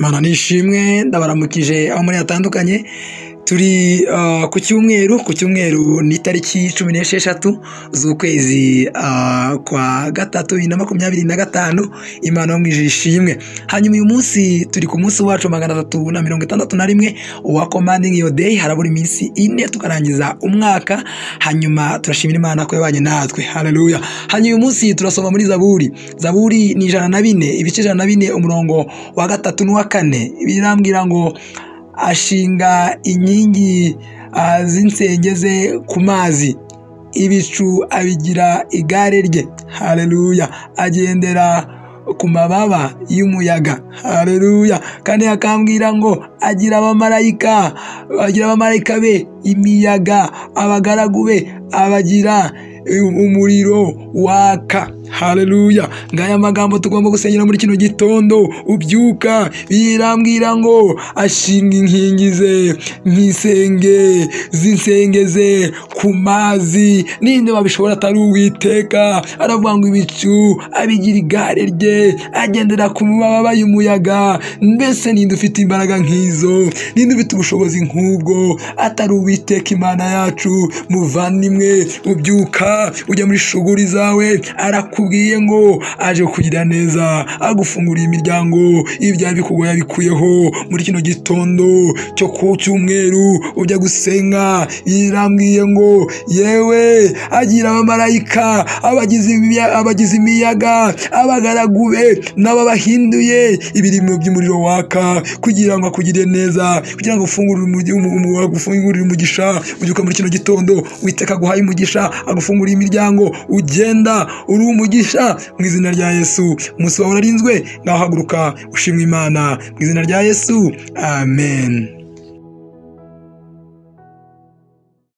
Imana nishimwe, ndabaramukije aho muri hatandukanye. Turi ku cyumweru, ku cyumweru ni tariki 16 z'ukwezi kwa gatatu 2025. Imana yo mu ijuru ishimwe. Hanyuma uyu munsi turi ku munsi wacu 361 wa Commanding Your Day. Harabura iminsi 4 tukarangiza umwaka. Hanyuma turashimira Imana ko yabanye natwe, haleluya. Hanyuma uyu munsi turasoma muri Zaburi. Zaburi ni 104, ibice 104, umurongo wa 3 n'uwa 4. Birambwira ngo ashinga inkingi z'insenge ze ku mazi, ibicu abigira igare rye, haleluya. Agendera ku mababa y'umuyaga, haleluya. Kandi akambwira ngo agira abamarayika, agira abamarayika be imiyaga, abagaragu be abagira umuriro waka, haleluya. Ngaya magambo tugomba gusengera muri kino gitondo ubyuka. Birambwira ngo ashinga inkingi ze nk'isenge z'insenge ze ku mazi. Ninde wabishobora atari Uwiteka? Aravuga ngo ibicu abigira igare rye, agendera ku mababa y'umuyaga. Mbese ninde ufite imbaraga nk'izo? Ninde ufite ubushobozi nk'ubwo atari Uwiteka Imana yacu? Muvandimwe, ubyuka ujya muri shuguri zawe, arakubwiye ngo aje kugira neza, agufunguriye imiryango, ibyaha bikugoye abikuyeho. Muri kino gitondo cyo ku cyumweru ujya gusenga, irambwiye ngo yewe agira abamarayika, abagize imiyaga, abagaragu be n'ababahinduye ibirimo by'umuriro waka, kugira ngo akugire neza, kugira ngo ufungurire umugisha. Ubyuka muri kino gitondo, Uwiteka aguhaye umugisha, agufunguriye imiryango, ugenda uri umugisha mu izina rya Yesu. Umunsi wawe urarinzwe, ngaho haguruka ushimwe Imana mu izina rya Yesu, amen.